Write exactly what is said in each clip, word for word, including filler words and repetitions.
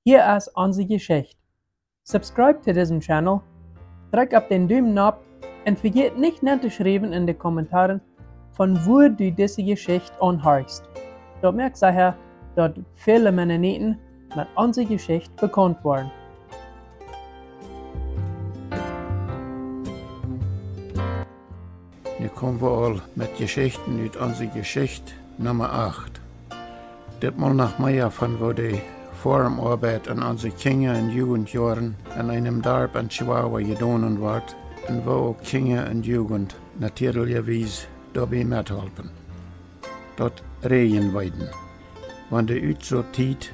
Hia es onse Jeschicht. Subscribe to disen Channel, drekj opp dän Dumen nopp un vejät nich nen to schriewen en de Kommentaren, von wua du dise Jeschicht aunhorchst. Daut moakt secha, daut väle Mennoniten met onse Jeschicht bekaunt woaren. Nu komen wie aul met Jeschichten ut onse Jeschicht Numma acht. Ditmol noch mea von woo de Foarmoabeit en onse Kjinja- un Jugendjoaren en eenem Darp en Chihuahua jedonen wort un woo uk Kjinja un Jugend natieedlijawies doabie metholpen. Daut Räajenweeden. Wan de Utsotiet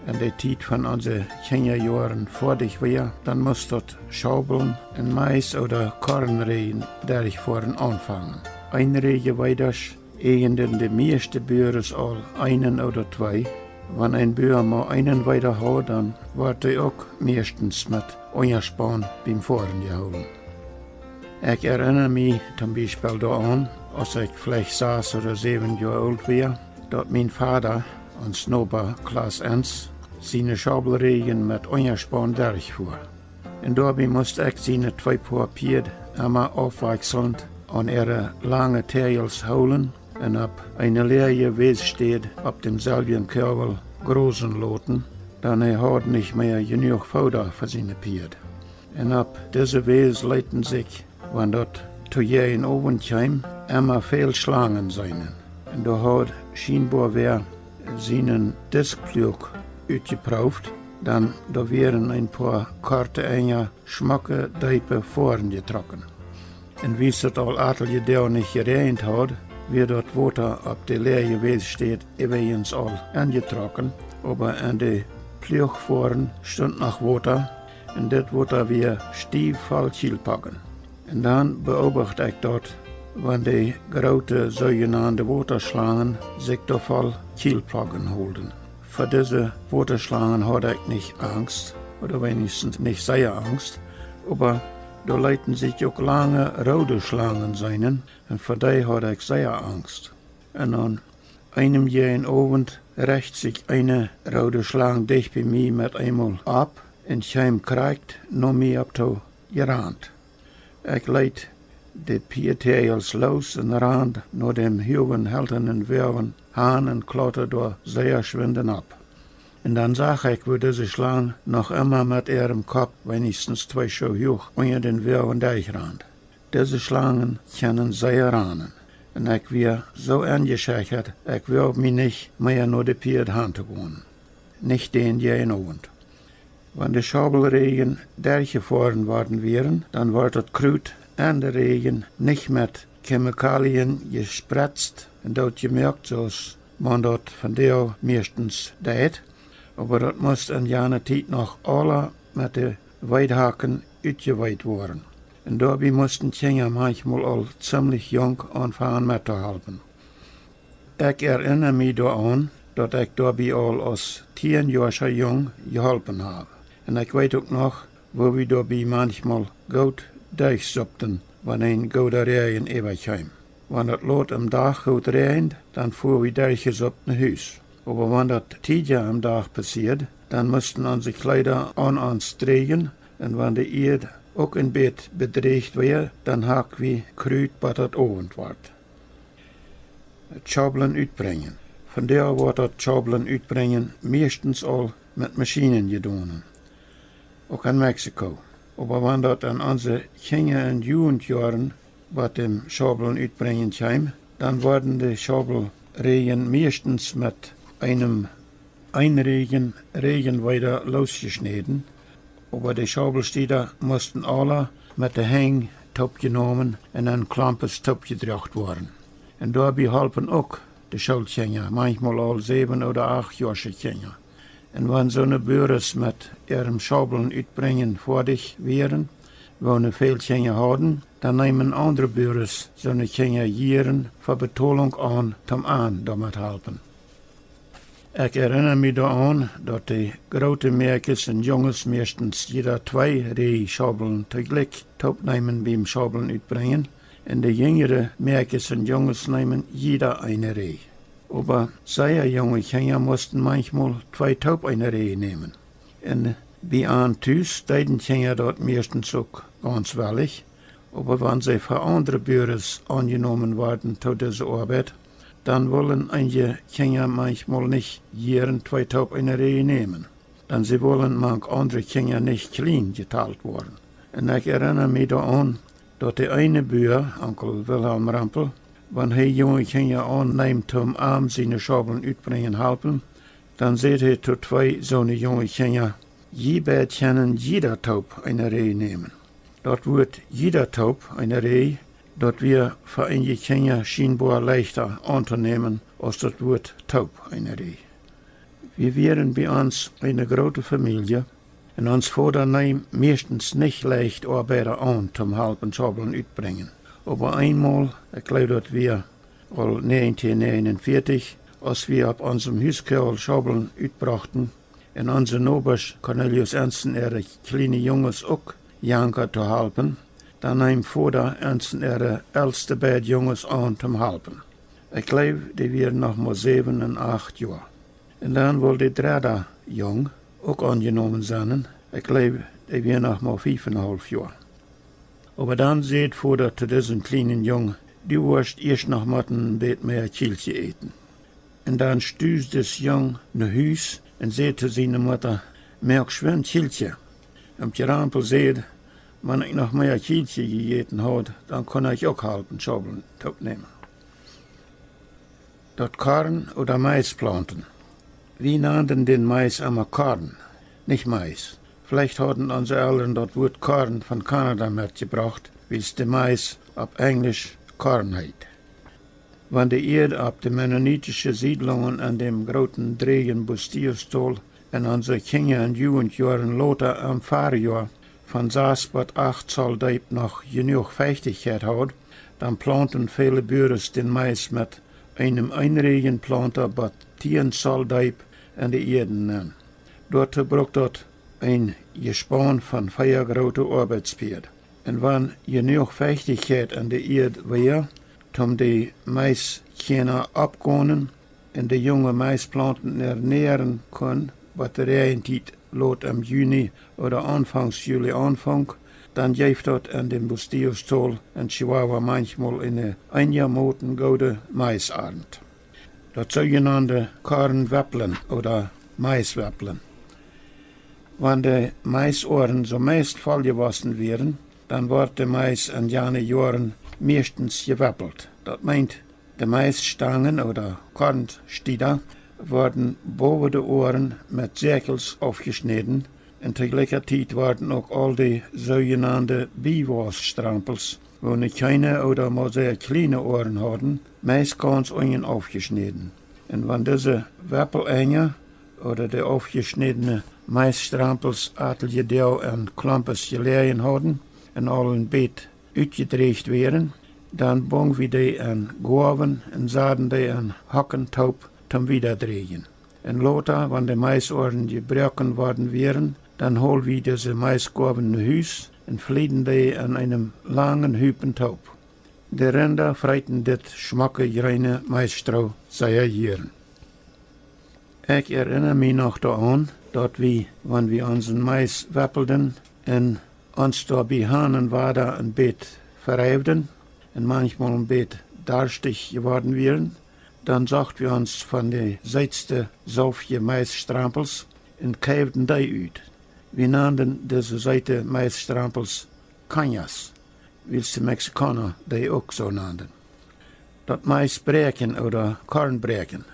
en de Tiet von onse Kjinjajoaren foadich wia, dan must daut Schaubeln un Mais ooda Kornräajen derchfoaren aunfangen. Eenräajeweedasch äajenden de mieeschte Buaren aul eenen ooda twee. Wan een Bua mau eenen Weeda haud, dan wort dee uk mieeschtens met Unjaspaun biem Foaren jehoolen. Ekj erinna mie toom Biespel doaraun, aus ekj veleicht sas ooda säwen Joa oolt wia, daut mien Vada, ons Noba Klaus Ens, siene Schaubelräajen met Unjaspaun derchfua. Un doabie must ekj siene twee Poa Pieed emma aufwakjselnd aun äare lange Täajels hoolen un opp eene läaje Wässtäd opp dämselwjen Koagel grosen loten, dan hee haud nich mea jenuach Fooda fa siene Pieed. Un opp dise Wäs leeten sikj, wan daut to jäajen Owent kjeem, emma väl Schlangen seenen. Un doa haud schienboa wäa sienen Diskpluak utjeprooft, dan doa wieren een poa korte Enja schmocke, deepe Foaren jetrocken. Un wiels daut aul atelje Doag nich jeräajent haud, wia daut Wota opp de läaje Wässtäd äwajens aul enjetrocken, oba en de Pluakfoaren stunt noch Wota, un dit Wota wia stiew voll Kjielpoaken. Un dan beobacht ekj daut, wan de groote soojenande Wotaschlangen sikj doa voll Kjielpoaken hoolden. Fa dise Wotaschlangen haud ekj nich Angst, ooda weenichstens nich sea Angst, oba doa leeten sikj uk lange roode Schlangen seenen, un fa dee haud ekj sea Angst. Un aun eenem jäajen Owent recht sikj eene roode Schlang dicht bie mie met eemol opp un kjeem krakjt no mie opp too jerant. Ekj leet de Pieed Täajels loos un rand no däm huagen heltanen Woagen han un klautad doa sea schwind nopp. Un dan sach ekj, woo dise Schlang noch emma met äarem Kopp weenichstens twee Schoo huach unja dän Woagen derchrand. Dise Schlangen kjennen sea ranen. Un ekj wia soo enjeschechat, ekj woagd mie nich mea no de Pieed han to gonen. Nich dän jäajen Owent. Wan de Schaubelräajen derchjefoaren worden wieren, dan wort daut Krut en de Räajen nich met Chemikalien jespretzt un doot jemoakt, soo aus maun daut vondoag mieeschtens deit, oba daut must en jane Tiet noch aula met de Weedhaken utjeweet woaren. Un doabie musten Kjinja manchmol aul ziemlich junk aunfangen met to halpen. Ekj erinna mie doaraun, daut ekj doabie aul aus tieenjoascha Jung jeholpen hab. Un ekj weet uk noch, woo wie doabie manchmol goot derchsupten, wan een gooda Räajen äwakjeem. Wan daut lot em Dach goot räajend, dan fua wie derchjesupt no Hus. Oba wan daut tiedja em Dach passieed, dan musten onse Kjleeda aun ons dräjen, un wan de Ieed uk een bät bedräajt wia, dan hakj wie Krut, bat daut Owent wort. Schaublen utbrinjen. Vondoag woat daut Schaublen utbrinjen mieeschtens aul met Maschienen jedonen, uk en Mexiko. Oba wan daut en onse Kjinja- un Jugendjoaren bat däm Schaublen utbrinjen kjeem, dan worden de Schaubelräajen mieeschtens met eenem Eenräajen-, Räajenweeda loosjeschnäden, oba de Schaubelstieda musten aula met de Henj toopjenomen un en Klompes toopjedroacht woaren. Un doabie holpen uk de Schoolkjinja, manchmol aul säwen ooda acht Joasche Kjinja. Un wan soone Buares met äarem Schaublen utbrinjen foadich wieren, woone väl Kjinja hauden, dan neemen aundre Buares soone Kjinja jieren fa Betolunk aun, toom an doamet halpen. Ekj erinna mie doaraun, daut de groote Mäakjes un Junges mieeschtens jieda twee Räajen Schaublen toojlikj toopneemen biem Schaublen utbrinjen, un de jinjre Mäakjes un Junges neemen jieda eene Räaj. Oba sea junge Kjinja musten manchmol twee toop eene Räaj nämen. Un bie an tus deeden Kjinja daut mieeschtens uk gaunz wellich, oba wan see von aundre Buaren aunjenomen worden to dise Oabeit, dan wullen eenje Kjinja manchmol nich jieren twee toop eene Räj nämen, dan see wullen mank aundre Kjinja nich kjlien jetalt woaren. Un ekj erinna mie doaraun, daut de eene Bua, Onkel Wilhelm Rempel, wan hee junge Kjinja aunneem toom am siene Schaubeln utbrinjen halpen, dan säd hee to twee soone junge Kjinja: "Jie beid kjennen jieda toop eene Räj nämen." Daut Wuat jieda toop eene Räj, daut wia fa eenje Kjinja schienboa leichta auntonämen aus daut Wuat toop eene Räj. Wie wieren bie ons eene groote Famielje, un ons Voda neem mieeschtens nich leicht Oabeida aun toom halpen Schaubeln utbrinjen. Oba eenmol, ekj jleew daut wia aul näajentieen näajenunvieetich, aus wie opp onsem Huskoagel Schaubeln utbrochten, un onse Nobasch Cornelius Ensen äare kjliene Junges uk janka to halpen, dan neem Voda Ensen äare elste beid Junges aun toom halpen. Ekj jleew, dee wieren noch mau säwen un acht Joa. Un dan wull de dredda Jung uk aunjenomen sennen. Ekj jleew, dee wia noch mau fief un haulf Joa. Oba dan säd Voda to disen kjlienen Jung: "Du woascht ieescht noch motten een bät mea Kjielkje äten." Un dan stusd dis Jung no Hus un säd to siene Mutta: "Moak schwind Kjielkje." Un Perampel säd: "Wan ekj noch mea Kjielkje jejäten haud, dan kunn ekj uk halpen Schaubeln toopnämen." Daut Korn ooda Mais plaunten. Wie nanden dän Mais emma Korn, nich Mais. Veleicht hauden onse Elren daut Wuat Korn von Kanada metjebrocht, wiels de Mais opp Enjlisch corn heet. Wan de Ieed opp de mennonitische Siedlungen en däm grooten dräjen Bustillos-Tol un onse Kjinja- un Jugendjoaren lota em Farjoa von sas bat acht Zoll deep noch jenuach Fechtichkjeit haud, dan plaunten väle Buaren dän Mais met eenem Eenräjenplaunta bat tieen Zoll deep en de Ieed nenn. Doatoo brukt daut een Jespaun von vea groote Oabeitspieed. Un wan jenuach Fechtichkjeit en de Ieed wia, toom de Maiskjana oppgonen un de junge Maisplaunten ernäaren kunn, bat de Räajentiet lot em Juni ooda aunfangs Juli aunfunk, dan jeef daut en däm Bustillos-Tol en Chihuahua manchmol eene eenjamoten goode Maisarnt. Daut soojenande Kornwepplen ooda Maiswepplen. Wan de Maisoaren soo meist voll jewossen wieren, dan wort de Mais en jane Joaren mieeschtens jeweppelt. Daut meent, de Maisstangen ooda Kornstieda worden bowa de Oaren met Säakjels aufjeschnäden, un to jlikja Tiet worden uk aul de soojenande Biewausstrampels, woone kjeene ooda mau sea kjliene Oaren hauden, meist gaunz unjen aufjeschnäden. Un wan dise Weppelenja ooda de aufjeschnädne Maisstrampels atelje Doag en Klompes jeläajen hauden un aul een bät utjedräacht wieren, dan bung wie dee en Goawen un saden dee en Hocken toop toom wiedadräajen. Un lota, wan de Maisoaren jebroaken worden wieren, dan hold wie dise Maisgoawen no Hus un flieden dee en eenem langen Hupen toop. De Rinda freeten dit schmocke jreene Maisstroo sea jieren. Ekj erinna mie noch doaraun, daut wie, wan wie onsen Mais weppelden un ons doabie han un wada een bät vereifden un manchmol een bät darschtich jeworden wieren, dan socht wie ons von de seetste saufje Maisstrampels un kjeewden dee ut. Wie nanden dise seete Maisstrampels cañas, wiels de Mexikauna dee uk soo nanden. Daut Maisbräakjen ooda Kornbräakjen,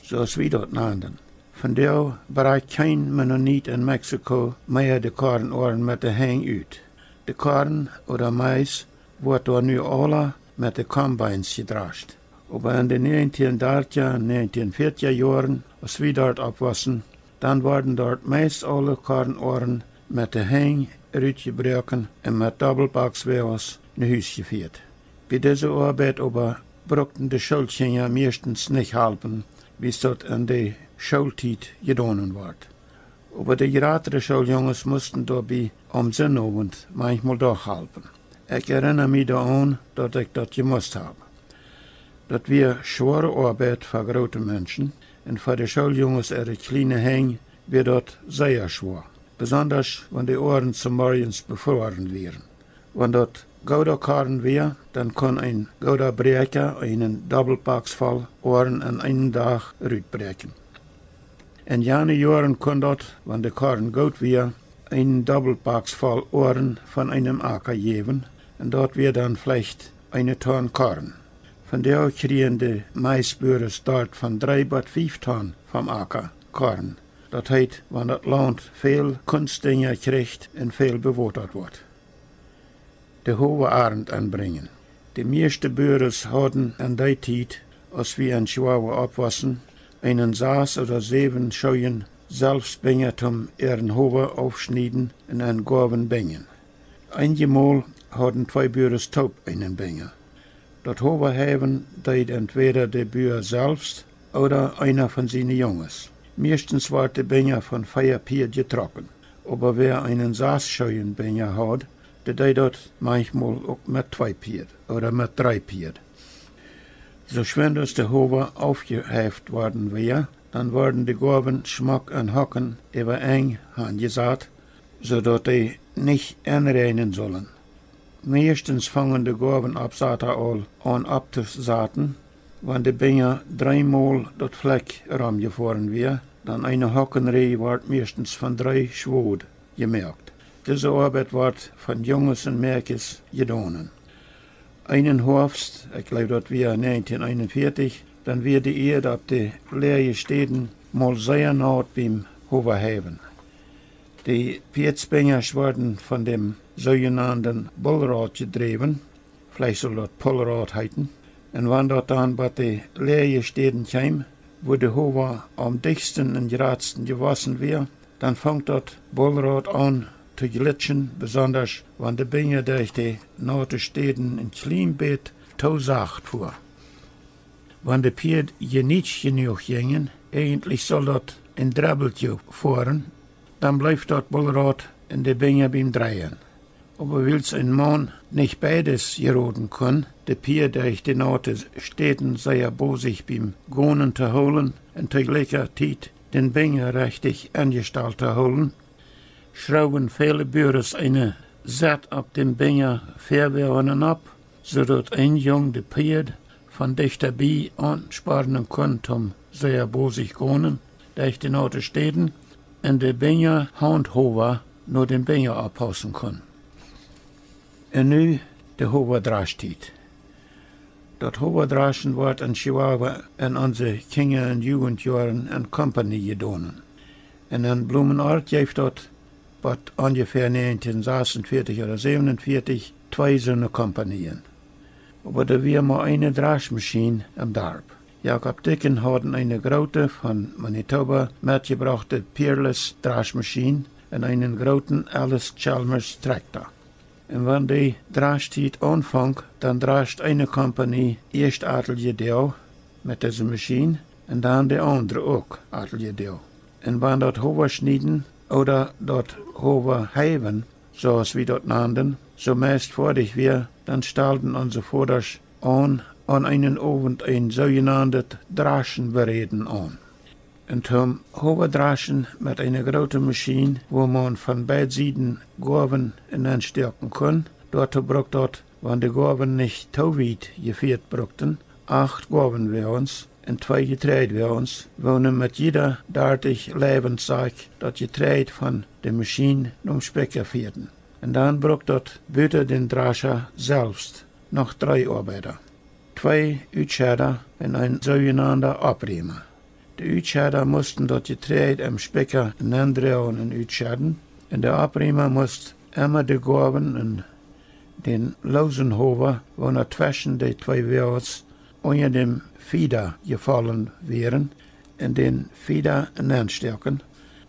soo aus wie daut nanden. Vondoag brakjt kjeen Mennonit en Mexiko mea de Kornoaren met de Henj ut. De Korn ooda Mais woat doa nu aula met de Combines jedrascht. Oba en de näajentieen dartja un näajentieen fiatja Joaren, aus wie doa oppwossen, dan worden doa meist aule Kornoaren met de Henj rutjebroaken un met Dobbelbakswoages no Hus jefieet. Bie dise Oabeit oba brukten de Schoolkjinja mieeschtens nich halpen, wiels daut en de Schooltiet jedonen wort. Oba de jratre Schooljunges musten doabie aum Sinnowent manchmol doch halpen. Ekj erinna mie doaraun, daut ekj daut jemust hab. Daut wia schwoare Oabeit fa groote Menschen un fa de Schooljunges äare kjliene Henj wia daut sea schwoa, besondasch wan de Oaren zemorjes befroaren wieren. Wan daut gooda Korn wia, dan kunn een gooda Bräakja eenen Dobbeltbox voll Oaren en eenen Dach rutbräakjen. En jane Joaren kunn daut, wan de Korn goot wia, eenen Dobbeltbox voll Oaren von eenem Acka jäwen, un daut wia dan veleicht eene Tonn Korn. Vondoag kjrieen de Maisbuaren doa von dree bat fief Tonn vom Acka Korn. Daut heet, wan daut Launt väl Kunstdinja kjricht un väl bewotat woat. De Howaarnt aunbrinjen. De mieeschte Buaren hauden en dee Tiet, aus wie en Chihuahua oppwossen, eenen sas ooda säwen Schoojen selfst Binja toom äaren Howa aufschnieden un en Goawen binjen. Eenjemol hauden twee Buaren toop eenen Binja. Daut Howa heiwen deed entwäda de Bua selfst ooda eena von siene Junges. Mieeschtens wort de Binja von vea Pieed jetrocken, oba wäa eenen sas Schoojen Binja haud, dee deed daut maunchmol uk met twee Pieed ooda met dree Pieed. Soo schwind aus de Howa aufjeheift worden wia, dan worden de Goawen schmock en Hocken äwa enj hanjesat, soo daut dee nich enräajnen sullen. Mieeschtens fungen de Goawenappsata aul aun opptosaten, wan de Binja dreemol daut Flekj romjefoaren wia, dan eene Hockenrieej wort mieeschtens von dree Schwod jemoakt. Dise Oabeit wort von Junges un Mäakjes jedonen. Eenen Hoafst, ekj jleew daut wia näajentieen eenunvieetich, dan wia de Ieed opp de läaje Städen mol sea naut biem Howa heiwen. De Pieedsbinjasch worden von däm soojenanden Bullraut jedräwen, veleicht sull daut Pullraut heeten, un wan daut dan bie de läaje Städen kjeem, wua de Howa aum dichtsten un jratsten jewossen wia, dan funk daut Bullraut aun to jlitschen, besondasch wan de Binja derch de naute Städen een kjlien bät too sacht fua. Wan de Pieed je nich jenuach jinjen, eejentlich sull daut een Drebbeltje foaren, dan bleef daut Bullraut un de Binja biem dreien. Oba wiels een Maun nich beides jeroden kunn, de Pieed derch de naute Städen sea bosich biem Gonen to hoolen un to jlikja Tiet dän Binja rechtich enjestalt to hoolen, schrowen väle Buaren eene Sett opp däm Binja väawoaren opp, soo daut een Jung de Pieed von dichta bie aunspornen kunn toom sea bosich gonen derch de naute Städen, un de Binja Haunthowa no dän Binja oppaussen kunn. Un nu de Howadraschtiet. Daut Howadraschen wort en Chihuahua en onse Kjinja- un Jugentjoaren en Kompanie jedonen. Un en Blumenort jeef daut bat onjefäa näajentieen sasuntwintich ooda säwenuntwintich twee soone Kompanien. Oba doa wia mau eene Draschmaschien em Darp. Jakob Dicken haud eene groote von Manitoba metjebrochte Peerless Draschmaschien un eenen grooten Allis-Chalmers Trakjta. Un wan de Draschtiet aunfunk, dan drascht eene Kompanie ieescht atelje Doag met dise Maschien un dan de aundre uk atelje Doag. Un wan daut Howa schnieden ooda daut Howa heiwen, soo aus wie daut nanden, soo meist foadich wia, dan stalden onse Vodasch aun, aun eenen Owent een soojenandet Draschen beräden aun. Un toom Howadraschen met eene groote Maschien, wua maun von beid Sieden Goawen nenstoaken kunn, doatoo brukt daut, wan de Goawen nich too wiet jefieet brukten, acht Goawenwoages un twee Jetreidwoages, woone met jieda dartich Leiwensakj daut Jetreid von de Maschien nom Spikja fieeden. Un dan brukt daut buta dän Drascha selfst noch dree Oabeida, twee Utschedda un een soojenanda Oppriema. De Utschedda musten daut Jetreid em Spikja nendroagen un utschedden, un de Oppriema must emma de Goawen un dän loosen Howa, waut tweschen de twee Woages unja däm Fieda jefollen wieren, en dän Fieda nenstoaken,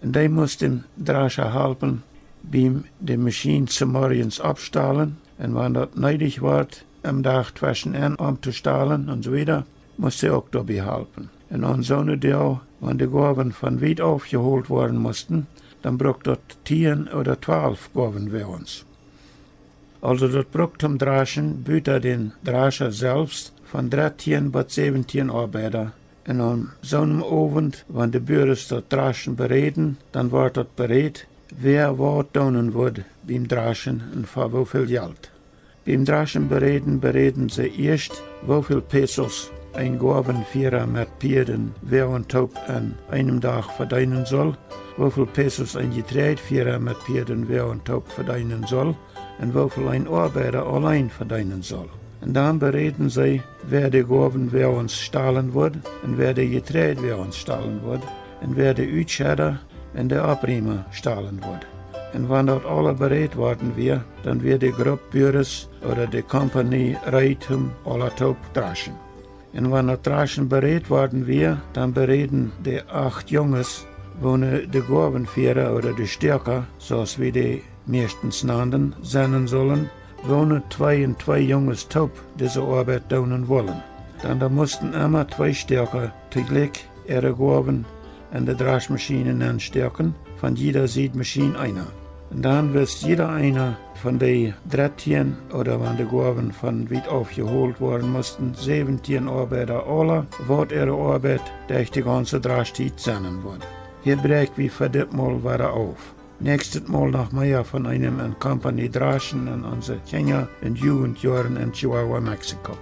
un dee must däm Drascha halpen biem de Maschien zemorjes oppstalen, un wan daut needich wort, em Dach tweschen en omtostalen un soo wieda, must hee uk doabie halpen. Un aun soone Doag, wan de Goawen von wiet aufjeholt woaren musten, dan brukt daut tieen ooda twalf Goawenwoages. Aulsoo daut brukt toom Draschen buta dän Drascha selfst von dartieen bat säwentieen Oabeida, Un aun soonem Owent, wan de Buares daut Draschen beräden, dan wort daut berät, wäa waut doonen wudd biem Draschen un fa woo väl Jelt. Biem Draschen beräden, beräden see ieescht, woo väl Pesos een Goawenfiera met Pieed un Woagen toop aun eenem Dach vedeenen sull, woo väl Pesos een Jetreidfiera met Pieed un Woagen toop vedeenen sull, un woo väl een Oabeida auleen vedeenen sull. Un dan beräden see, wäa de Goawenwoagens stalen wudd, un wäa de Jetreidwoagens stalen wudd, un wäa de Utschedda un de Oppriema stalen wudd. Un wan daut aula berät worden wia, dan wia de Grupp Buares ooda de Kompanie reed toom aula toop draschen. Un wan daut Draschen berät worden wia, dan beräden de acht Junges, woone de Goawenfiera ooda de Stoaka, soo aus wie dee mieeschtens nanden, sennen sullen, woone twee un twee Junges toop dise Oabeit doonen wullen. Dan doa musten emma twee Stoaka toojlikj äare Goawen en de Draschmaschien nenstoaken, von jieda Sied Maschien eena. Un dan wist jieda eena von de dartieen, ooda wan de Goawen von wiet auf jeholt woaren musten, säwentieen Oabeida aula, waut äare Oabeit derch de gaunze Draschtiet sennen wudd. Hia bräakj wie fa dit Mol wada auf. Näakjstet Mol noch mea von eenem en Kompanie Draschen en onse Kjinja- un Jugendjoaren en Chihuahua, Mexiko.